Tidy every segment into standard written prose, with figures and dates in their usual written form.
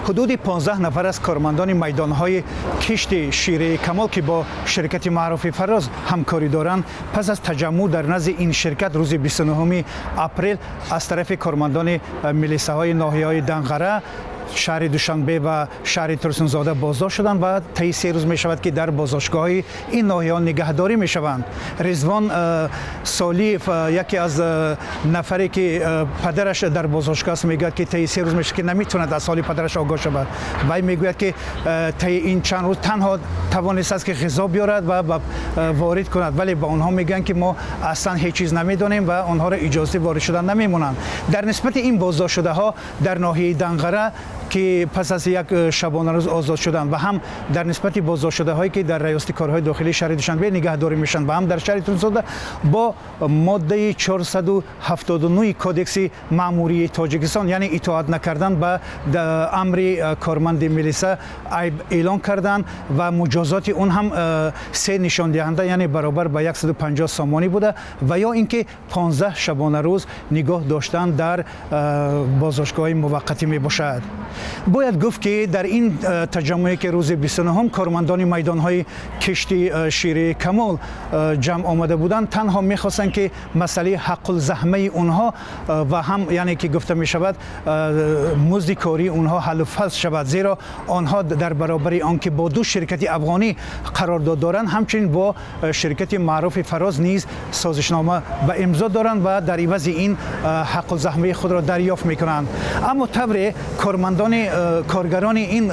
Ҳудуди 15 нафар аз кормандони майдонҳои кишти шираи Камол, ки бо ширкати маъруфи Фароз ҳамкорӣ доранд, пас аз таҷаммуъ дар назди ин ширкат рӯзи 29 апрел аз тарафи кормандони милисаҳои ноҳияҳои Данғара, шаҳри Душанбе ва шаҳри Турсунзода боздошт шуданд ва таи 3 рӯз мешавад, ки дар боздоштгоҳҳои ин ноҳияҳо нигаҳдорӣ мешаванд. Ризвон Солиев, яке аз нафаре, ки падараш дар боздоштгоҳ аст, мегӯяд, ки таи 3 рӯз мешавад, ки наметавонад аз ҳоли падараш огоҳ шавад. Вай мегӯяд, ки таи ин чанд рӯз танҳо тавонистааст, ки ғизо биёрад ва ворид кунад, вале ба онҳо мегӯянд, ки мо аслан ҳеҷ чиз намедонем ва онҳоро иҷозати ворид шудан намемонанд. Дар нисбати ин боздоштшудаҳо дар ноҳияи Данғара, ки пас аз як шабонарӯз озод шуданд, ва ҳам дар нисбати боздоштшудаҳое, ки дар Раёсати корҳои дохилии шаҳри Душанбе нигаҳдорӣ мешаванд, ва ҳам дар шаҳри Турсунзода бо моддаи 479 Кодекси маъмурии Тоҷикистон, яъне итоат накардан ба амри корманди милиса, айб эълон карданд ва муҷозоти он ҳам се нишондиҳанда, яъне баробар ба 150 сомонӣ буда ва ё ин ки 15 шабонарӯз нигоҳ доштан дар боздоштгоҳҳои муваққатӣ мебошад. Бояд гуфт, ки дар ин таҷаммуе, ки рӯзи 29-ум кормандони майдонҳои кишти шираи Камол ҷамъ омада буданд, танҳо мехостанд, ки масъалаи ҳаққулзаҳмаи онҳо ва ҳам, яъне ки гуфта мешавад, музди кории онҳо ҳаллу фасл шавад, зеро онҳо дар баробари он ки бо ду ширкати афғонӣ қарордод доранд, ҳамчунин бо ширкати маъруфи Фароз низ созишнома ба имзо доранд ва дар ивази ин ҳаққулзаҳмаи худро дарёфт мекунанд. Аммо тавре кормандони, коргарони ин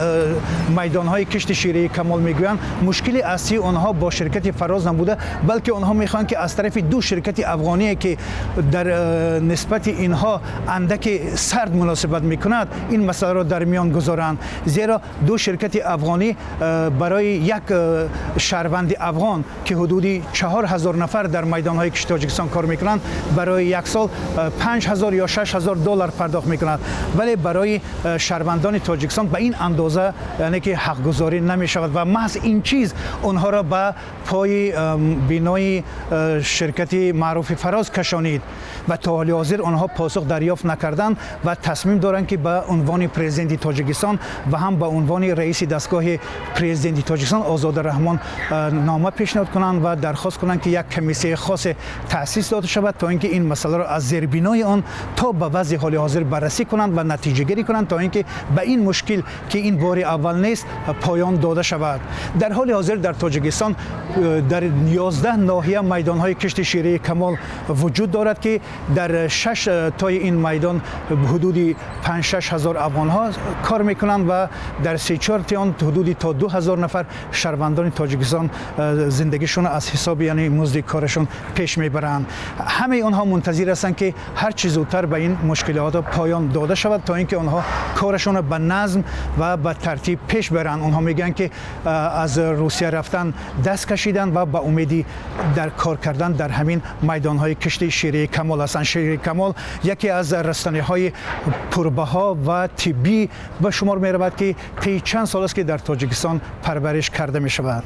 майдонҳои кишти шираи Камол мегӯянд, мушкили асосии онҳо бо ширкати Фароз набуда, балки онҳо мехоҳанд, ки аз тарафи ду ширкати афғоние, ки дар нисбати инҳо андаке сард муносибат мекунад, ин масъаларо дар миён гузоранд, зеро ду ширкати афғонӣ барои як шаҳрванди афғон, ки ҳудуди 4000 нафар дар майдонҳои кишти Тоҷикистон кор мекунанд, барои як сол 5000 ё 6000 доллар пардохт мекунад, вале барои шаҳрвандони Тоҷикистон ба ин андоза, яъне ки ҳақгузорӣ намешавад ва маҳз ин чиз онҳоро ба пои бинои ширкати маъруфи Фароз кашонид ва то ҳоли ҳозир онҳо посух дарёфт накарданд ва тасмим доранд, ки ба унвони Президенти Тоҷикистон ва ҳам ба унвони раиси дастгоҳи Президенти Тоҷикистон Озода Раҳмон нома пешниҳод кунанд ва дархост кунанд, ки як комиссияи хосе таъсис дода шавад, то ин ки ин масъаларо аз зербинои он то ба вазъи ҳоли ҳозир баррасӣ кунанд ва натиҷагирӣ кунанд, то ин ки ба ин мушкил, ки ин бори аввал нест, поён дода шавад. Дар ҳоли ҳозир дар Тоҷикистон дар 11 ноҳия майдонҳои кишти шираи Камол вуҷуд дорад, ки дар шаш тои ин майдон ҳудуди 5-6 ҳазор афғонҳо кор мекунанд ва дар се-чор он ҳудуди то 2000 нафар шаҳрвандони Тоҷикистон зиндагишонро аз ҳисоби, яъне музди корашон пеш мебаранд. Ҳамаи онҳо мунтазир ҳастанд, ки ҳар чӣ зудтар ба ин мушкилот поён дода шавад, то ин ки онҳо корашонро ба назм ва ба тартиб пеш баранд. Онҳо мегӯянд, ки аз Русия рафтан даст кашиданд ва ба умеди дар кор кардан дар ҳамин майдонҳои кишти шираи Камол ҳастанд. Шираи Камол яке аз растаниҳои пурбаҳо ва тиббӣ ба шумор меравад, ки тӯли чанд сол аст, ки дар Тоҷикистон парвариш карда мешавад.